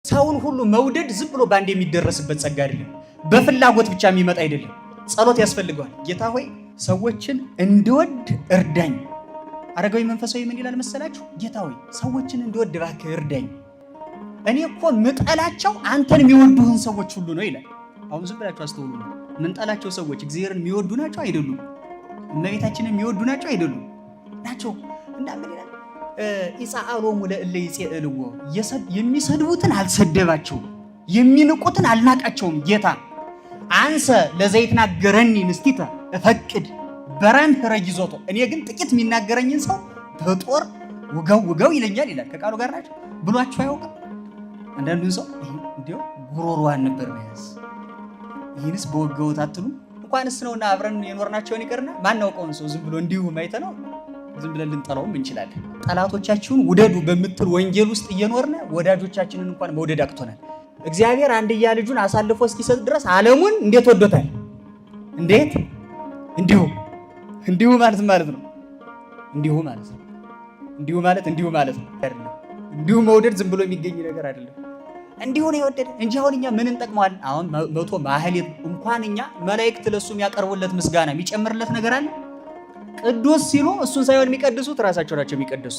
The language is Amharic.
ሰውን ሁሉ መውደድ ዝም ብሎ በአንድ የሚደረስበት ጸጋ አይደለም። በፍላጎት ብቻ የሚመጣ አይደለም። ጸሎት ያስፈልገዋል። ጌታ ሆይ ሰዎችን እንድወድ እርዳኝ። አረጋዊ መንፈሳዊ ምን ይላል መሰላችሁ? ጌታ ሆይ ሰዎችን እንድወድ እባክህ እርዳኝ። እኔ እኮ ምጠላቸው አንተን የሚወዱህን ሰዎች ሁሉ ነው ይላል። አሁን ዝም ብላችሁ አስተውሉ። ምንጠላቸው ሰዎች እግዚአብሔርን የሚወዱ ናቸው አይደሉም? እመቤታችንን የሚወዱ ናቸው አይደሉም? ናቸው። እና ምን ይላል? ኢጻአሎሙ ለእለ ይጼእልዎ፣ የሚሰድቡትን አልሰደባቸውም፣ የሚንቁትን አልናቃቸውም። ጌታ አንሰ ለዘይትናገረኒ ንስቲተ እፈቅድ በረንህ ረጊዞቶ፣ እኔ ግን ጥቂት የሚናገረኝን ሰው በጦር ውገው ውገው ይለኛል ይላል። ከቃሉ ጋር ናቸው ብሏቸው አያውቅም። አንዳንዱን ሰው እንዲያው ጉሮሮዋን ነበር መያዝ፣ ይህንስ በወገውት አትሉ እንኳንስ ነውና አብረን የኖርናቸውን ይቅርና ማናውቀውን ሰው ዝም ብሎ እንዲሁ ማይተ ነው ዝም ብለን ልንጠላውም እንችላለን። ጠላቶቻችሁን ውደዱ በምትል ወንጌል ውስጥ እየኖርን ወዳጆቻችንን እንኳን መውደድ አቅቶናል። እግዚአብሔር አንድያ ልጁን አሳልፎ እስኪሰጥ ድረስ ዓለሙን እንዴት ወዶታል? እንዴት? እንዲሁ። እንዲሁ ማለት ማለት ነው። እንዲሁ ማለት ነው። እንዲሁ ማለት እንዲሁ ማለት ነው። እንዲሁ መውደድ ዝም ብሎ የሚገኝ ነገር አይደለም። እንዲሁ ነው የወደደ እንጂ አሁን እኛ ምን እንጠቅመዋለን? አሁን መቶ ማህሌት እንኳን እኛ መላእክት ለሱ የሚያቀርቡለት ምስጋና የሚጨምርለት ነገር አለ? ቅዱስ ሲሉ እሱን ሳይሆን የሚቀድሱት ራሳቸው ናቸው የሚቀድሱት።